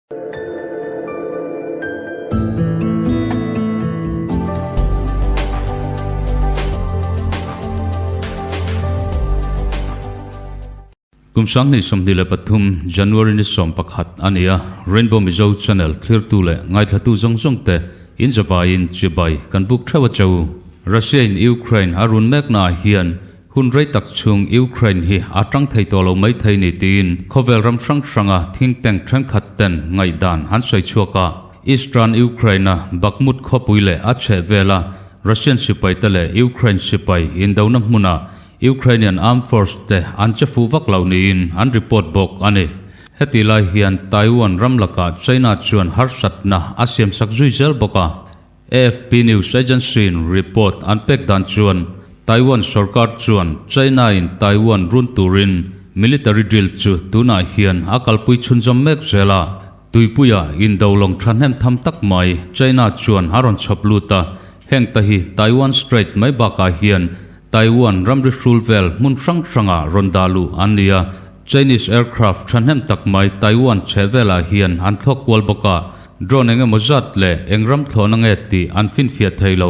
Kum 2023 January ni 11 a ni a, Rainbow Mizo Channel thlirtu leh ngaithlatu zawng zawng te in zavaiin chibai kan buk theuh a che u. Russia in Ukraine a run mekna ah hian Hun rei tak chhung Ukraine hi a tang thei tawh lo mai thei ni tiin khawvel ram hrang hranga think tank thenkhat ten ngaihdan an sawi chhuak a. Eastern Ukraine-a Bakhmut khawpui leh a chheh vela Russian sipaite leh Ukraine sipai indona hmuna Ukrainian Armed Force te an che fuh vak lo niin an report bawk a ni. Heti lai hian Taiwan ram lakah China chuan harsatna a siamsak zui zel bawk a. AFP News Agency-in report an pek dan chuan Taiwan sorkar chuan China-in Taiwan run turin military drill chu tunah hian a kalpui chhunzawm mek zel a. Tuipuia indo lawng thahnem tham tak mai China chuan a rawn chhawp lut a, heng ta hi Taiwan Strait mai bakah hian Taiwan ramri hrul vel hmun hrang hranga rawn dah luh an ni a. Chinese aircraft thahnem tak mai Taiwan chhehvelah hian an thlawk kual bawk a. Drone eng emaw zat leh eng ram thlawhna nge tih an finfiah thei lo,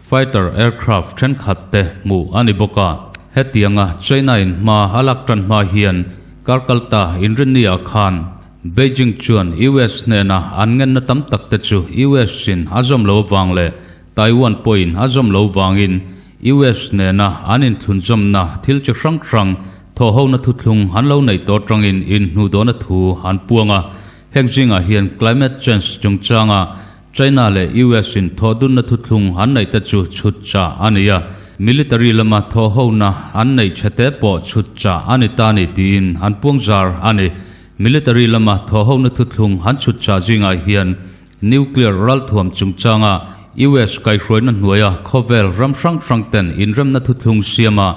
fighter aircraft thenkhat te hmuh a ni bawk a. Hetianga China in hma a lak tan hma hian Karkalta inrinni-ah khan Beijing chuan US hnena an ngenna tam tak te chu US in a zawm lo avang leh Taiwan pawhin a zawm lo vangin US nena an inthlunzawmna thil chi hrang hrang thawhhona thuthlung an lo neih tawh atangin inhnuhdawhna thu an puang a. Heng zingah hian climate change chungchanga China leh US in thawhdunna thuthlung an neih te chu chhut chah a ni a, military lama thawhhona an neih chhe te pawh chhut chah a ni ta ni tiin an puangzar a ni. Military lama thawhhona thuthlung an chhut chah zingah hian nuclear ralthuam chungchanga US kaihhruaina hnuaia khawvel ram hrang hrang ten inremna thuthlung siama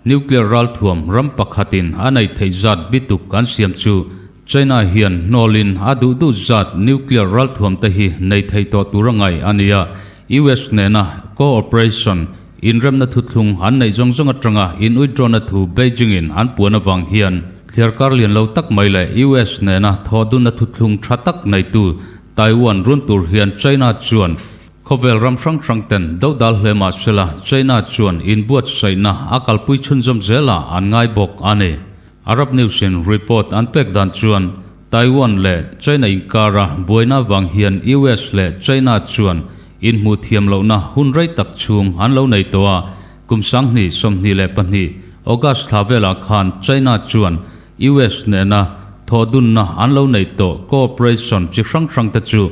nuclear ralthuam ram pakhatin a neih theih zat bituk an siam chu China hian hnawlin a duh duh zat nuclear ralthuam te hi nei thei tawh tur a ngaih a ni a, US nena cooperation, inremna thuthlung an neih zawng zawng atanga in withdraw-na thu Beijing-in an puan avang hian thliarkar lian lo tak mai leh US nena thawhdunna thuthlung tha tak neitu Taiwan run tur hian China chuan khawvel ram hrang hrang ten dodal hle mah sela China chuan inbuatsaihna a kalpui chhunzawm zelah an ngai bawk a ni. Arab News in report an pek dan chuan Taiwan leh China inkara buaina vang hian US leh China chuan inhmuh thiam lohna hun rei tak chhung an lo nei tawh a, kum 2022 August thla velah khan China chuan US nena thawhdunna an lo nei tawh cooperation chi hrang hrang te chu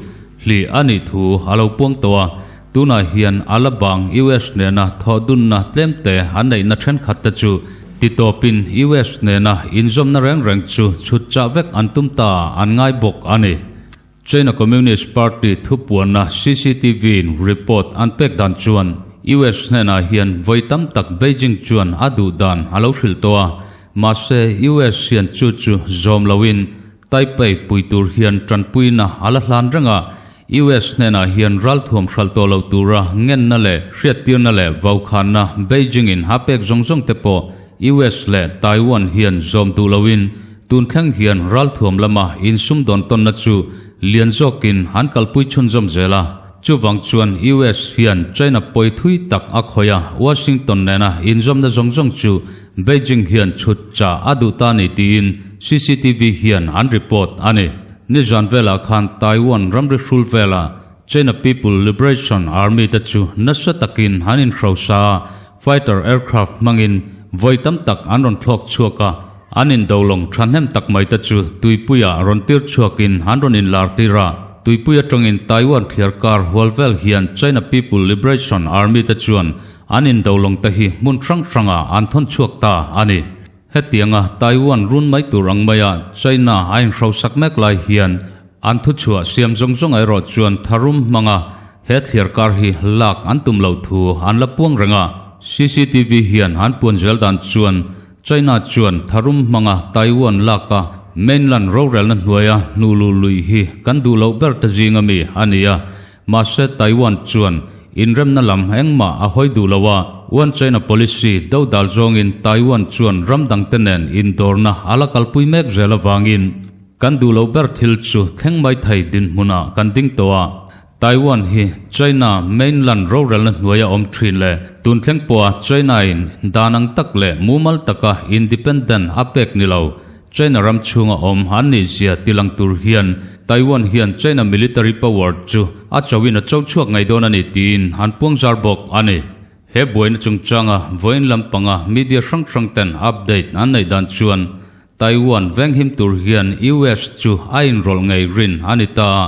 hlih a nih thu a lo puang tawh a, tunah hian a la bang US nena thawhdunna tlemte an neihna thenkhat te chu Titawpin US nena inzawmna reng reng chu chhut chah vek an tum ta an ngai bawk a ni. China Communist Party thupuanna CCTV in report an pek dan chuan US hnenah hian vawi tam tak Beijing chuan a duh dan a lo hrilh tawh a, mahse US hian chu chu zawm loin Taipei pui tur hian tanpuina a la hlan reng a, US hnenah hian ralthuam hralh tawh loh tura ngenna leh hriattirna leh vaukhanna Beijing in a pek zawng zawng te pawh US leh Taiwan hian zawm duh loin tun thleng hian ralthuam lama insumdawn tawnna chu lian zawkin an kalpui chhunzawm zel a. Chuvang chuan US hian China pawi thui tak a khawih a, Washington nena inzawmna zawng zawng chu Beijing hian chhut chah a duh ta ni tiin CCTV hian an report a ni. Nizan velah khan Taiwan ramri hrul velah China People Liberation Army te chu nasa takin an inhrosa a, fighter aircraft hmangin vawi tam tak an rawn thlawk chhuak a, an indolawng thahnem tak mai te chu tuipuiah rawn tir chhuakin an rawn inlar tir a. Tuipui atangin Taiwan thliar kar hual vel hian China People Liberation Army te chuan An indolawng te hi hmun hrang hrangah an thawn chhuak ta a ni. Hetianga Taiwan run mai tur ang maia China a inhrosak mek lai hian an thuchhuah siam zawng zawng erawh chuan tharum hmanga he thliar kar hi lak an tum loh thu an la puang reng a. CCTV hian an puan zel dan chuan China chuan tharum hmanga Taiwan laka mainland rorelna hnuaia hnu lu lui hi kan duh loh ber te zinga mi a ni a. Mahse Taiwan chuan inremna lam engmah a hawi duh lo a, One China Policy do dal zawngin Taiwan chuan ram dangte nen indawrna a la kalpui mek zel avangin. Kan duh loh ber thil chu thleng mai thei dinhmunah kan ding tawh a, Taiwan hi China mainland rorelna hnuaia awm thin leh tun thleng pawha China-in dan ang tak leh mumal taka independent a pek ni lo, China ram chhunga awm an nih zia tilang tur hian Taiwan hian China military power chu a chauhin a cho chhuak ngei dawn a ni tiin an puangzar bawk a ni. He buaina chungchanga vawiin lampanga media hrang hrang ten update an neih dan chuan Taiwan venghim tur hian US chu a inrawlh ngei rin a ni ta a,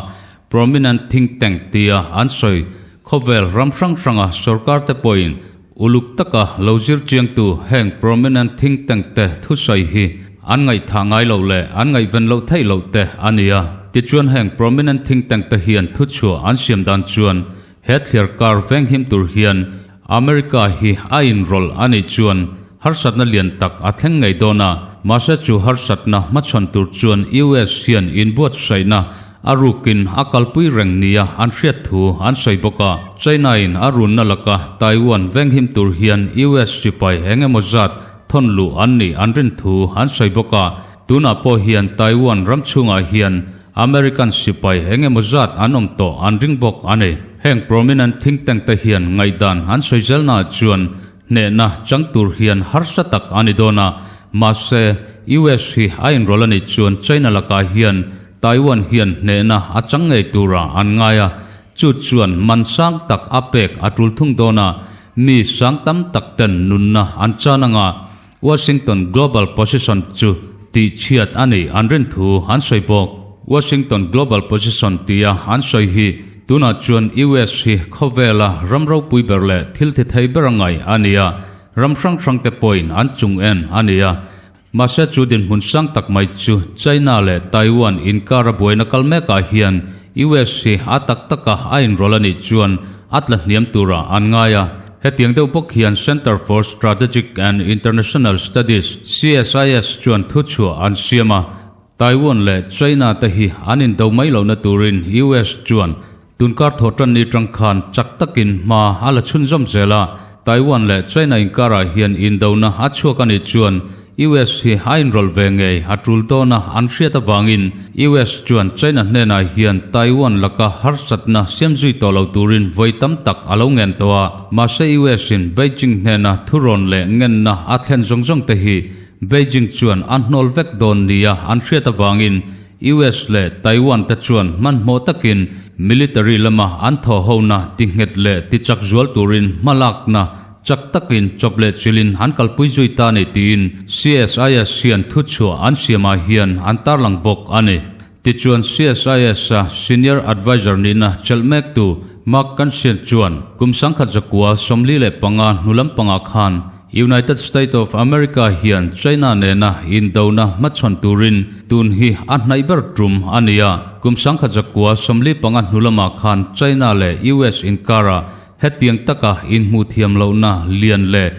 prominent think tank tia an sawi khawvel ram hrang hranga sorkar te pawhin uluk taka lo zir chiangtu heng prominent think tank te thusawi hi an ngaihthah ngai loh leh an ngaihven loh theih loh te a ni a. Tichuan heng prominent think tank te hian thuchhuah an siam dan chuan He thliarkar venghim tur hian America hi a inrawlh a nih chuan harsatna lian tak a thleng ngei dawn a, mahse chu harsatna hmachhawn tur chuan US hian inbuatsaihna a rukin a kalpui reng nia an hriat thu an sawi bawk a. China-in a runna laka Taiwan venghim tur hian US sipai eng emaw zat thawn luh an nih an rin thu an sawi bawk a. Tunah pawh hian Taiwan ram chhungah hian American sipai eng emaw zat an awm tawh an ring bawk a ni. Heng prominent think tank te hian ngaihdan an sawi zelnaah chuan hnehna chang tur hian harsa tak a ni dawn a, mahse US hi a inrawlh a nih chuan China lakah hian Taiwan hian hnehna a chang ngei turah an ngai a, chu chuan man sang tak a pek a tul thung dawn a, mi sang tam tak ten nunna an chan anga Washington Global Position chu tihchhiat a nih an rin thu an sawi bawk. Washington Global Position tia an sawi hi tunah chuan US hi khawvela ram ropui ber leh thil ti thei ber a ngaih a ni a, ram hrang hrangte pawhin an chung en a ni a. Mahse chu dinhmun sang tak mai chu China leh Taiwan inkara buaina kal mekah hian US hi a tak taka a inrawlh a nih chuan a tla hniam turah an ngai a. Hetiang deuh bawk hian Centre for Strategic and International Studies, CSIS, chuan thuchhuah an siam a, Taiwan leh China te hi an indo mai lohna turin US chuan tunkar thawhtanni tang khan chak takin hma a la chhunzawm zel a, Taiwan leh China inkarah hian indona a chhuak a nih chuan US hi a inrawlh ve ngei a tul dawn a an hriat avangin US chuan China hnenah hian Taiwan laka harsatna siam zui tawh lo turin vawi tam tak a lo ngen tawh a. Mahse US in Beijing hnena thurawn leh ngenna a thlen zawng zawng te hi Beijing chuan a hnawl vek dawn nia an hriat avangin US leh Taiwan te chuan hmanhmawh takin military lama an thawhhona ti nghet leh ti chak zual turin hmalakna Chak takin chawp leh chilin an kalpui zui ta ni tiin CSIS hian thuchhuah an siamah hian an tarlang bawk a ni. Tichuan CSIS-a Senior Adviser nihna chelh mektu Mark Kansian chuan kum sangkhat zakua 45 hnu lampangah khan United State of America hian China nena indona hmachhawn turin tun hi a hnaih ber tum a ni a. Kum 1945 hnu lamah khan China leh US inkarah Hetiang taka inhmuh thiam lohna lian leh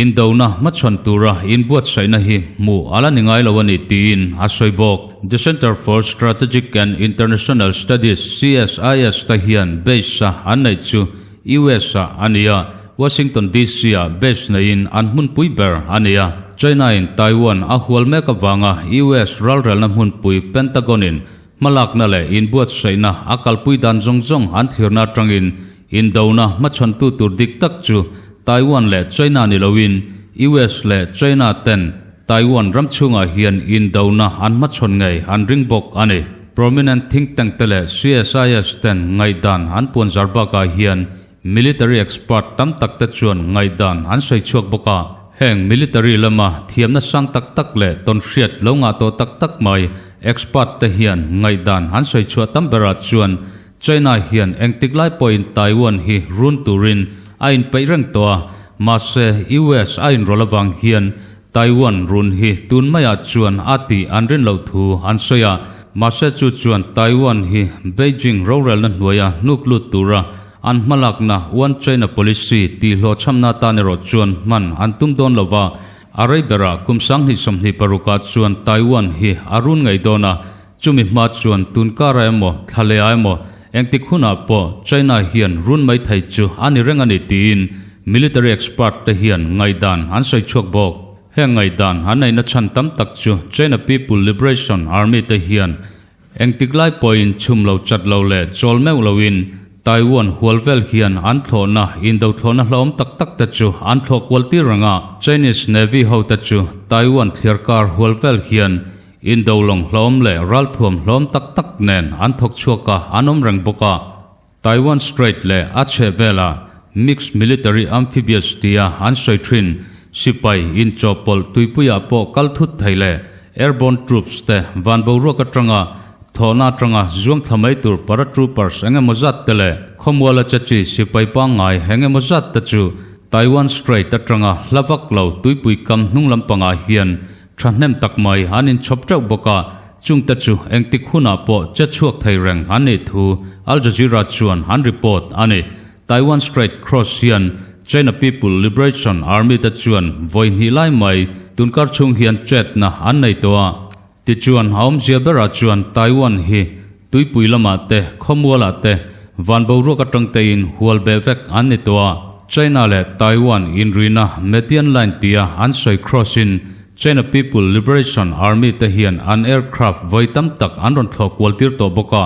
indona hmachhawn tura inbuatsaihna hi hmuh a la ni ngai lo a ni tiin a sawi bawk. The Centre for Strategic and International Studies, CSIS, te hian base-a an neih chu US-ah a ni a, Washington DC-ah base neiin an hmunpui ber a ni a. China-in Taiwan a hual mek avanga US ralrelna hmunpui Pentagon-in Hmalakna leh inbuatsaihna a kalpui dan zawng zawng an thlirna atangin indona hmachhawntu tur dik tak chu Taiwan leh China ni loin US leh China ten Taiwan ram chhungah hian indona an hmachhawn ngei an ring bawk a ni. Prominent think tank te leh CSIS ten ngaihdan an puanzar bakah hian Military expert tam tak te chuan ngaihdan an sawi chhuak bawk a, heng military lama thiamna sang tak tak leh tawnhriat lo ngah tawh tak tak mai expert te hian ngaihdan an sawi chhuah tam berah chuan China hian engtik lai pawhin Taiwan hi run turin a inpeih reng tawh a, mahse US a inrawlh avang hian Taiwan run hi tun maiah chuan a tih an rin loh thu an sawi a, mahse chu chuan Taiwan hi Beijing rorelna hnuaia hnuk lut tura An hmalakna One China Policy tih hlawhchhamna atan erawh chuan hman an tum dawn lo va, a rei berah kum 2026 ah chuan Taiwan hi a run ngei dawn a, chumi hma chuan tun karah emaw thla leh ah emaw engtik hunah pawh China hian run mai thei chu a ni reng a ni tiin military expert te hian ngaihdan an sawi chhuak bawk. Heng ngaihdan an neihna chhan tam tak chu China People Liberation Army te hian engtik lai pawhin chhum lo chat lo leh chawl meuh loin Taiwan hual vel hian an thlawhna indo thlawhna hlauhawm tak tak te chu an thlawh kual tir reng a. Chinese Navy ho te chu Taiwan thliarkar hual vel hian indo lawng hlauhawm leh ralthuam hlauhawm tak tak nen an thawk chhuak a, an awm reng bawk a. Taiwan Strait leh a chhehvela Mixed Military Amphibious tia an sawi thin sipai inchawhpawlh tuipuiah pawh kal thut thei leh airborne troops te van boruak atanga thawhna atanga zuang thla mai tur paratroopers eng emaw zat te leh khawmuala che chi sipai pangngai eng emaw zat te chu Taiwan Strait atanga hla vak lo tuipui kam hnung lampangah hian Thahnem tak mai an inchhawp teuh bawk a, chungte chu engtik hunah pawh che chhuak thei reng an nih thu Al Jazeera chuan an report a ni. Taiwan Strait cross hian China People Liberation Army te chuan vawi hnih lai mai tunkar chhung hian chetna an nei tawh a. Tichuan a awmzia berah chuan Taiwan hi Tuipui lamah te, khawmualah te, van boruak atang tein hual beh vek an ni tawh a. China leh Taiwan inrina Median Line tia an sawi cross in China People Liberation Army te hian an aircraft vawi tam tak an rawn thlawh kual tir tawh bawk a,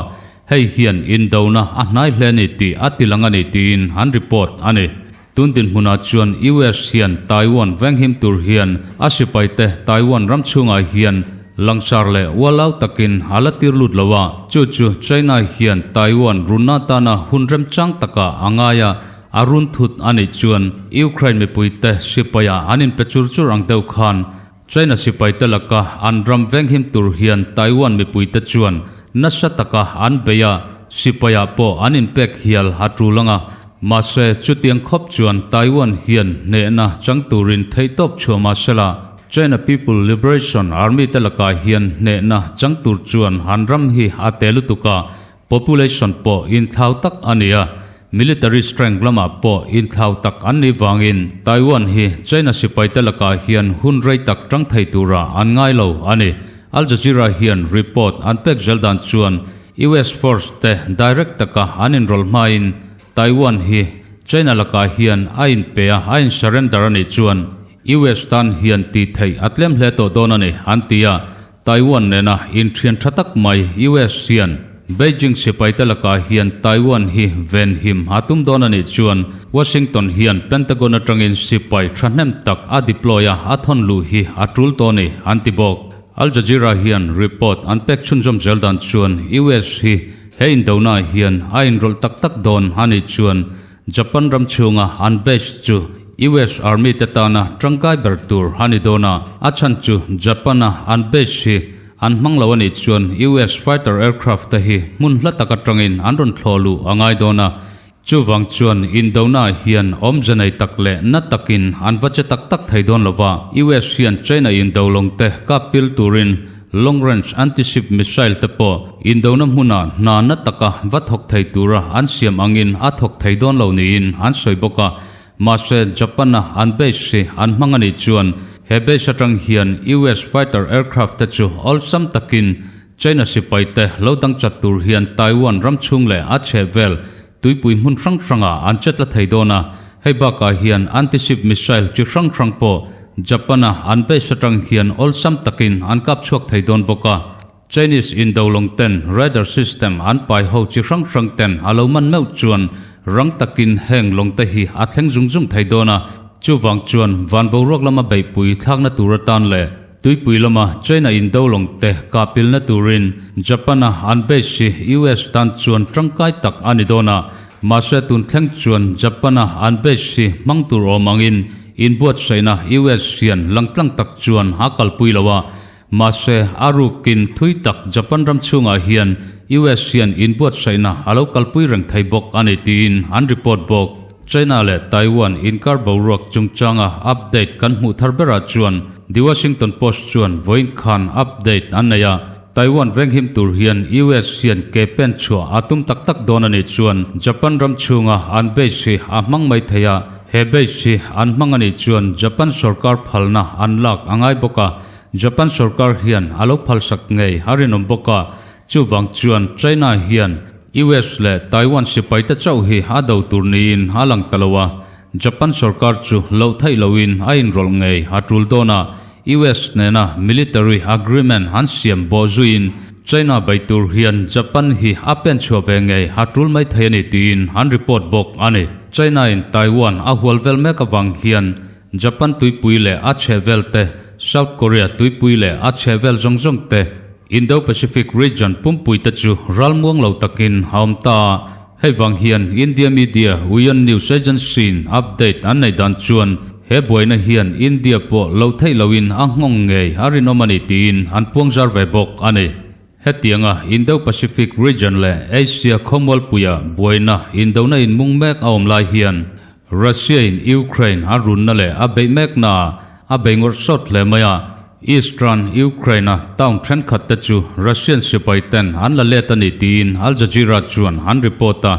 hei hian indona a hnai hle a ni tih a tilang a ni tiin an report a ni. Tun dinhmunah chuan US hian Taiwan venghim tur hian a sipaite Taiwan ram chhungah hian langsar leh ualau takin a la tir lut lo a, chu chu China hian Taiwan runna tana hun remchang takah a ngai a, a run thut a nih chuan Ukraine mipuite sipaiah an inpe chur chur ang deuh khan China sipaite laka an ram venghim tur hian Taiwan mipuite chuan nasa taka an bei a, sipaiah pawh an inpek hial a tul ang a. Mahse, chutiang khawp chuan Taiwan hian hnehna chang turin theihtawp chhuah mah sela, China People Liberation Army te lakah hian hnehna chang tur chuan an ram hi a te lutuk a, Population pawh inthlau tak a ni a, military strength lamah pawh inthlau tak an nih vangin Taiwan hi China sipaite lakah hian hun rei tak tang thei tura an ngai lo a ni. Al Jazeera hian report an pek zel dan chuan US force te direct taka an inrawlh hmain Taiwan hi China lakah hian a inpe a, a in surrender a nih chuan US tan hian tih theih a tlem hle tawh dawn a ni, an ti a. Taiwan nena inthian tha tak mai US hian Beijing sipaite lakah hian Taiwan hi venhim a tum dawn a nih chuan Washington hian Pentagon atangin sipai thahnem tak a deploy a a thawn luh hi a tul tawh a ni, an ti bawk. Al Jazeera hian report an pek chhunzawm zel dan chuan US hi he indonaah hian a inrawlh tak tak dawn a nih chuan Japan ram chhunga an base chu US Army te tana tangkai ber tur a ni dawn a, a chhan chu Japan-a an base hi an hmang lo a nih chuan US fighter aircraft te hi hmun hla tak atangin an rawn thlawh luh a ngai dawn a, chuvang chuan indonaah hian awmze nei tak leh na takin an va che tak tak thei dawn lo va, US hian China indo lawng te kap pil turin Long range anti-ship missile te pawh indona hmuna hna na taka va thawk thei tura an siam angin a thawk thei dawn lo niin an sawi bawk a. Mahse, Japan-a an base hi an hmang a nih chuan he base atang hian US fighter aircraft te chu awlsam takin China sipai te lo dang chat tur hian Taiwan ram chhung leh a chhehvel tuipui hmun hrang hrangah an che tla thei dawn a, hei bakah hian anti-ship missile chi hrang hrang pawh Japan-a an base atang hian awlsam takin an kap chhuak thei dawn bawk a. Chinese indo lawng ten radar system an pai ho chi hrang hrang ten a lo man meuh chuan rang takin heng lawng te hi a thleng zung zung thei dawn a, chuvang chuan van boruak lama beihpui thlakna tur atan leh Tuipui lama China indo lawng te kahpilna turin Japan-a an base hi US tan chuan tangkai tak a ni dawn a, mahse tun thleng chuan Japan-a an base hi hmang tur awm angin inbuatsaihna US hian langtlang tak chuan a kalpui lo a, mahse a rukin thui tak Japan ram chhungah hian US hian inbuatsaihna a lo kalpui reng thei bawk a ni tiin an report bawk. China leh Taiwan inkar boruak chungchanga update kan hmuh thar berah chuan The Washington Post chuan vawiin khan update an nei a, Taiwan venghim tur hian US hian ke pen chhuah a tum tak tak dawn a nih chuan Japan ram chhunga an base hi a hmang mai thei a, he base hi an hmang a nih chuan Japan sorkar phalna an lak a ngai bawk a, Japan sorkar hian a lo phalsak ngei a rinawm bawk a, chuvang chuan China hian US leh Taiwan sipaite chauh hi a do tur niin a lang ta lo a. Japan sorkar chu loh theih loin a inrawlh ngei a tul dawn a, US nena military agreement an siam bawh zuiin China bei tur hian Japan hi a pen chhuah ve ngei a tul mai thei a ni tiin an report bawk a ni. China in Taiwan a hual vel mek avang hian Japan tuipui leh a chhehvel te, South Korea tuipui leh a chhehvel zawng zawng te, Indo-Pacific region pumpui te chu ralmuang lo takin a awm ta a. Hei vang hian India media Uion News Agency-in update an neih dan chuan he buaina hian India pawh lo theih loin a nghawng ngei a rinawm a ni tiin an puangzar ve bawk a ni. Hetianga Indo-Pacific region leh Asia khawmualpuia buaina indona inmung mek a awm lai hian Russia-in Ukraine a runna leh a beih meknaah a bei ngawrh sawt hle mai a, Eastern Ukraine-a town thenkhat te chu Russian sipai ten an la let a ni tiin Al Jazeera chuan an report a.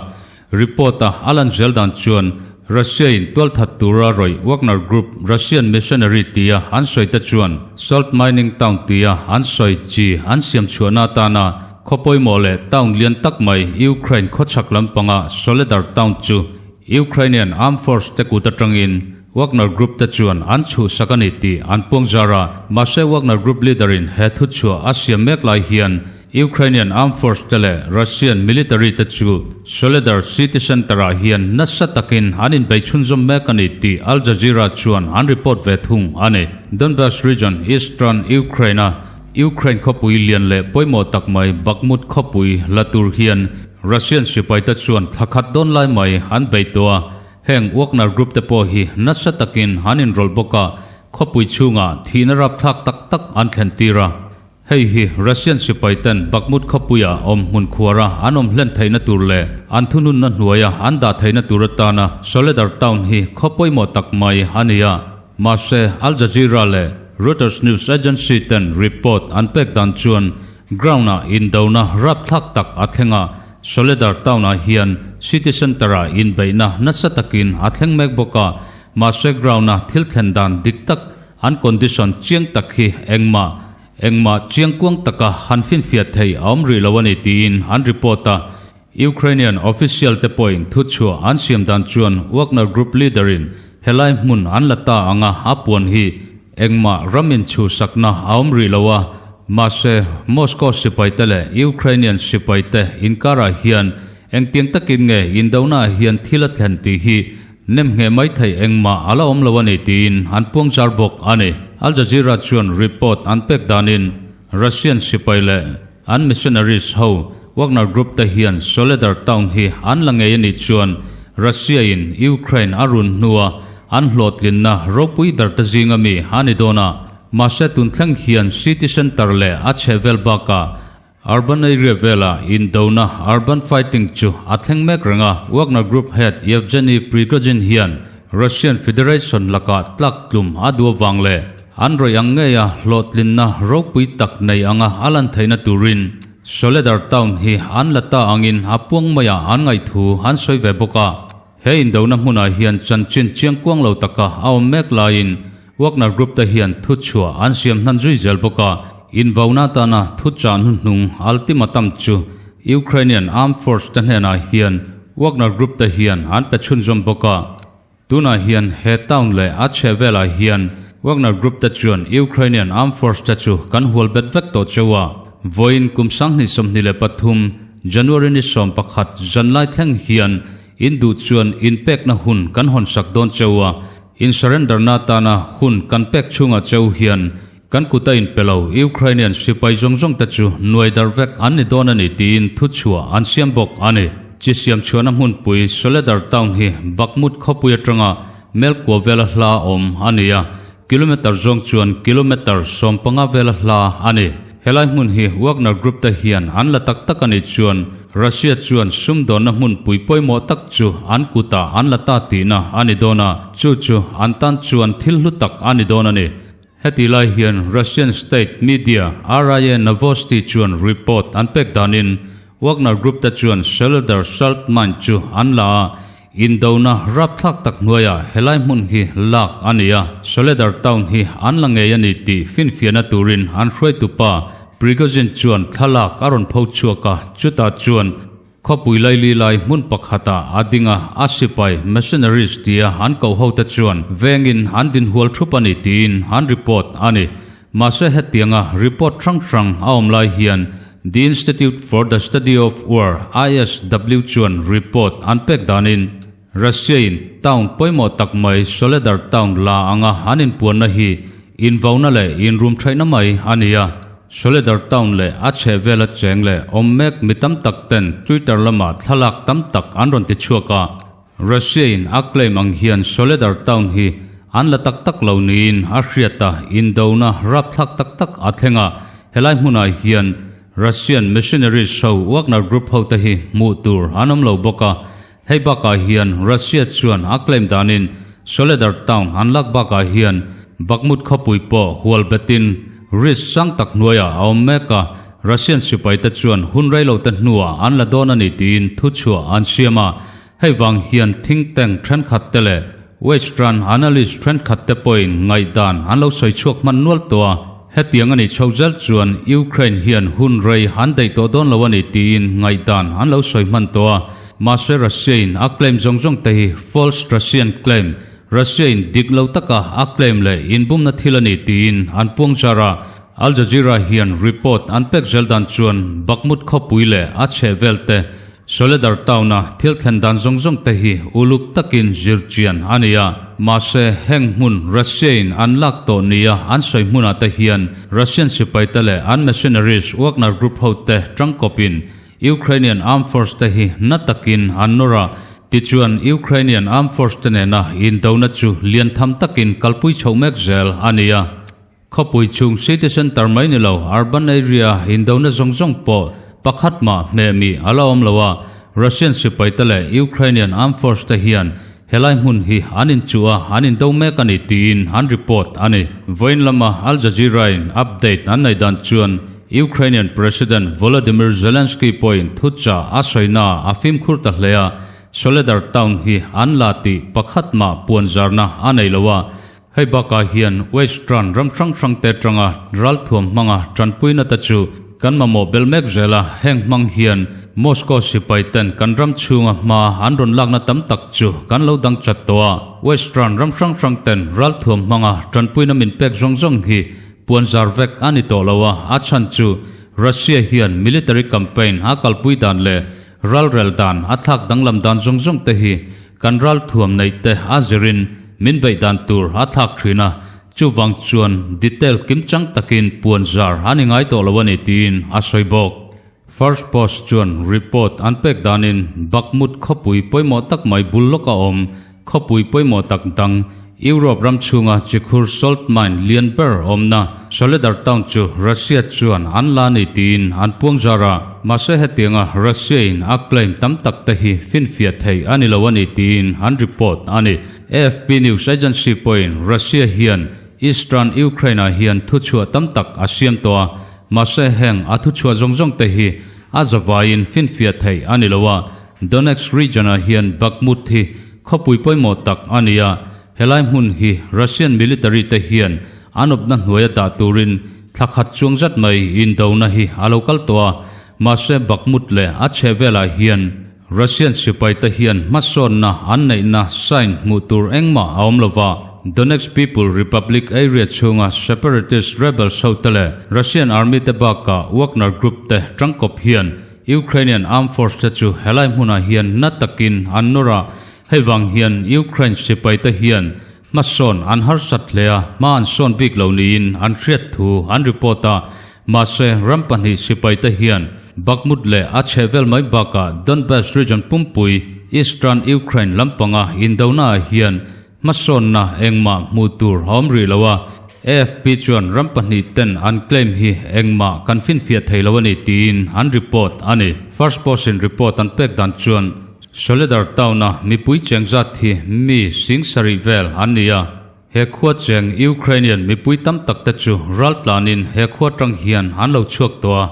Report-a a lan zel dan chuan Russia-in tualthat tura rawih Wagner Group Russian missionary tia an sawi te chuan salt mining town tia an sawi chi an siam chhuahna atana khaw pawimawh leh town lian tak mai Ukraine khawchhak lampanga Soledar town chu Ukrainian Armed Force te kut atangin Wagner Group te chuan an chhuhsak a ni tih an puang zar a, mahse Wagner Group leader in he thuchhuah a siam mek lai hian Ukrainian Armed Force te leh Russian military te chu Soledar city center ah hian nasa takin an inbei chhunzawm mek a ni tih Al Jazeera chuan an report ve thung a ni. Donbas region, eastern Ukraine a Ukraine khawpui lian leh pawimawh tak mai Bakhmut khawpui la tur hian Russian sipaite chuan thla khat dawn lai mai an bei tawh a, heng Wagner Group te pawh hi nasa takin an inrawlh bawk a, khawpui chhungah thihna rapthlak tak tak an thlen tir a. Hei hi Russian sipaiten Bakhmut khawpuia awm hmun khuara an awm hlen theihna tur leh an thununna hnuaia an dah theihna tur atana Soledar town hi khaw pawimawh tak mai a ni a. Mahse, Al Jazeera leh Reuters news agency ten report an pek dan chuan ground-ah indona rapthlak tak a thleng a, Soledar town-ah hian city centre-ah inbeihna nasa takin a thleng mek bawk a, mahse ground-a thil thlen dan dik tak an condition chiang tak hi engmah engmah chiangkuang taka han finfiah thei a awm rih lo a ni tiin an report a. Ukrainian official te pawhin thuchhuah an siam dan chuan Wagner Group leader-in helai hmun an la ta anga a puan hi engmah ram inchhuhsakna a awm rih lo a, mahse Moscow sipaite leh Ukrainian sipaite inkarah hian engtiang takin nge indonaah hian thil a thlen tih hi nemngheh mai theih engmah a la awm lo a ni tiin an puangzar bawk a ni. Al Jazeera chuan report an pek danin Russian sipai leh An missionaries ho Wagner Group te hian Soledar town hi an la ngei a nih chuan Russia in Ukraine a run hnua an hlawhtlinna ropui ber te zinga mi a ni dawn a. Mahse tun thleng hian city center leh a chhehvel bakah urban area vela indona urban fighting chu a thleng mek reng a. Wagner Group head Yevgeny Prigozhin hian Russian Federation lakah tlak tlum a duh avang leh an rawih ang ngeia hlawhtlinna ropui tak nei anga a lan theihna turin Soledar town hi an la ta angin a puang maiah an ngaihthu an sawi ve bawk a. He indona hmunah hian chanchin chiangkuang lo taka a awm mek laiin Wagner Group te hian thuchhuah an siam hnan zui zel bawk a, invauna atana thuchah hnuhnung ultimatum chu Ukrainian Armed Force te hnenah hian Wagner Group te hian an pe chhunzawm bawk a. Tunah hian he town leh a chheh velah hian Wagner Group te chuan Ukrainian Armed Force te chu kan hual bet vek tawh cheu a. Vawiin kum 2023 January ni 11 zanlai thleng hian in duh chuan inpekna hun kan hawnsak dawn cheu a. In surrender na atana hun kan pek chhungah cheu hian kan kut a inpe lo Ukrainian sipai zawng zawng te chu nuai darh vek an ni dawn a ni tiin thuchhuah an siam bawk a ni. Chi siam chhuahna hmunpui Soledar town hi Bakhmut khawpui atanga Melkua vela hla awm a ni a, kilometre zawng chuan kilometre 15 vela hla a ni. Helai hmun hi Wagner Group te hian an la tak tak a nih chuan Russia chuan sumdawnna hmunpui pawimawh tak chu an kutah an la ta tihna a ni dawn a, chu chu an tan chuan thil hlu tak a ni dawn a ni. Heti lai hian Russian state media RIA Novosti chuan report an pek danin Wagner Group te chuan Soledar salt mine chu an la a, Indona rapthlak tak hnuaiah helai hmun hi lak a ni a, Soledar town hi an la ngei a ni tih finfiahna turin an hruaitupa Prigozhin chuan thlalak a rawn pho chhuak a, chutah chuan. Khawpui laili lai hmun pakhatah a ding a, a sipai, mercenaries, tia an koh hote chuan vengin an dinhual thup a ni tiin an report a ni. Mahse hetianga report hrang hrang a awm lai hian The Institute for the Study of War, ISW, chuan report an pek danin Russia-in town pawimawh tak mai Soledar town la anga an inpuanna hi invauna leh inrumthaihna mai a ni a. Soledar town leh a chhehvela cheng leh awm mek mi tam tak ten Twitter lamah thlalak tam tak an rawn ti chhuak a. Russia-in a claim ang hian Soledar town hi an la tak tak lo niin a hriat a, indona rapthlak tak tak a thleng a. Helai hmunah hian Russian missionaries ho Wagner Group hote hi hmuh tur an awm lo bawk a. Hei bakah hian Russia chuan a claim danin Soledar town an lak bakah hian Bakhmut khawpui pawh hual betin risk sang tak hnuaiah a awm mek a, Russian sipaite chuan hun reilote hnuah an la dawn a ni tiin thuchhuah an siam a. Hei vang hian think tank thenkhat te leh Western analyst thenkhat te pawhin ngaihdan an lo sawi chhuak hman nual tawh a, hetiang a nih chho zel chuan Ukraine hian hun rei an daih tawh dawn lo a ni tiin ngaihdan an lo sawi hman tawh a. Mahse Russia-in a claim zawng zawng te hi false Russian claim, Russia-in dik lo taka a claim leh inbumna thil a ni tiin an puang char a. Al Jazeera hian report an pek zel dan chuan Bakhmut khawpui leh a chhehvel te, Soledar town-a thil thlen dan zawng zawng te hi uluk takin zir chian a ni a. Mahse heng hmun Russia-in an lak tawh nia an sawi hmunah te hian Russian sipaite leh an mercenaries Wagner Group hote tangkawpin Ukrainian Armed Force te hi na takin an nawr a, tichuan Ukrainian Armed Force te nena indona chu lian tham takin kalpui chhoh mek zel a ni a. Khawpui chhung city centre mai ni lo urban area indona zawng zawng pawh pakhat mah hmeh mi a la awm lo a, Russian sipai te leh Ukrainian Armed Force te hian helai hmun hi an inchuh a, an indo mek a ni tiin an report a ni. Vawiin lama Al Jazeera-in update an nei dan chuan Ukrainian President Volodymyr Zelensky pawhin thuchah a sawina a fimkhur ta hle a, Soledar town hi an la tih pakhat mah puanzarna a nei lo a, hei bakah hian Western ram hrang hrangte atanga ralthuam hmanga tanpuina te chu kan mamawh bel mek zel a, heng hmang hian Moscow sipai ten kan ram chhunga hma an rawn lakna tam tak chu kan lo dang chat tawh a, Western ram hrang hrang ten ralthuam hmanga tanpuina min pek zawng zawng hi Puanzar vek a ni tawh lo a, a chhan chu Russia hian military campaign a kalpui dan leh ralrel dan a thlak danglam dan zawng zawng te hi kan ralthuam neih te a zirin min beih dan tur a thlak thin a, chuvang chuan detail kimchang takin puanzar a ni ngai tawh lo a ni tiin a sawi bawk. First Post chuan report an pek danin Bakhmut khawpui pawimawh tak mai bul lawka awm Khawpui pawimawh tak dang, Europe ram chhunga chikhur salt mine lian ber awmna Soledar town chu Russia chuan an la ni tiin an puang zar a, mahse hetianga Russia-in a claim tam tak te hi finfiah theih a ni lo a ni tiin an report a ni. AFP news agency pawhin Russia hian Eastern Ukraine-ah hian thuchhuah tam tak a siam tawh a, mahse heng a thuchhuah zawng zawng te hi a zavaiin finfiah theih a ni lo a, Donetsk region-ah hian Bakhmut hi khawpui pawimawh tak a ni a, helai hmun hi Russian military te hian an awpna hnuaia dah turin thla khat chuang zat mai indona hi a lo kal tawh a, mahse Bakhmut leh a chhehvelah hian Russian sipai te hian hmasawnna an neihna sign hmuh tur engmah a awm lova. Donetsk People Republic area chhunga separatist rebels hote leh Russian army te bakah Wagner Group te tangkawp hian Ukrainian Armed Force te chu helai hmunah hian na takin an nawr a, hei vang hian Ukraine sipai te hian hmasawn an harsat hle a, hma an sawn bik lo niin an hriat thu an report a, mahse ram pahnih sipai te hian Bakhmut leh a chhehvel mai bakah Donbas region pumpui Eastern Ukraine lampanga indona ah hian Hmasawnna engmah hmuh tur a awm rih lo a, AFP chuan ram pahnih ten an claim hi engmah kan finfiah thei lo a ni tiin an report a ni. First Post in report an pek dan chuan Soledar town-a mipui cheng zat hi mi sing sarih vel an ni a, he khua cheng Ukrainian mipui tam tak te chu raltlanin he khua tang hian an lo chhuak tawh a,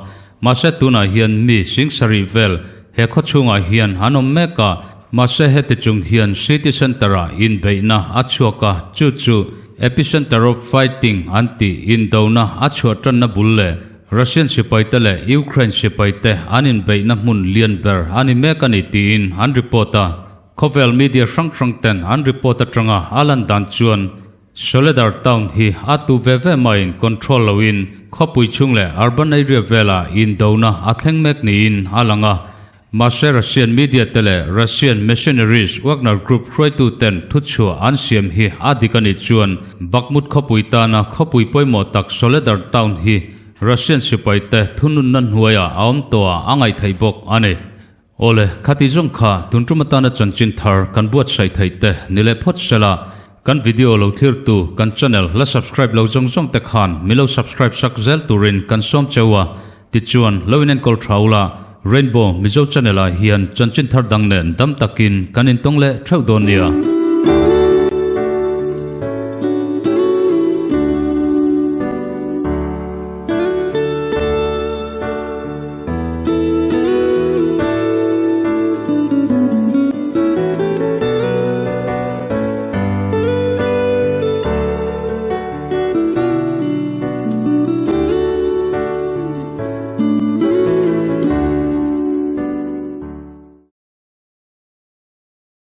Mahse tunah hian mi sing sarih vel he khaw chhungah hian an awm mek a, mahse heti chung hian city centre-ah inbeihna a chhuak a, chu chu epicenter of fighting an tih indona a chhuah tanna bul leh Russian sipaite leh Ukraine sipaite an inbeihna hmun lian ber a ni mek a ni tiin an report a. Khawvel media hrang hrang ten an report atanga a lan dan chuan Soledar town hi a tu ve ve maiin control loin khawpui chhung leh urban area velah indona a thleng mek niin a lang a. Mahse Russian media te leh Russian mercenaries Wagner Group hruaitu ten thuchhuah an siam hi a dik a nih chuan Bakhmut khawpui tana khawpui pawimawh tak Soledar town hi Russian sipai te thununna hnuaiah a awm tawh a ngaihtheih bawk a ni. Awle, khati zawng kha tun tum atana chanchin thar kan buatsaih theih te ni leh phawt sela, kan video lo thirtu kan channel la subscribe lo zawng zawng te khan mi lo subscribe sak zel turin kan sawm cheu a, tichuan lo inenkawl tha ula, Rainbow Mizo channel ah hian chanchin thar dang nen dam takin kan intawng leh theuh dawn nia.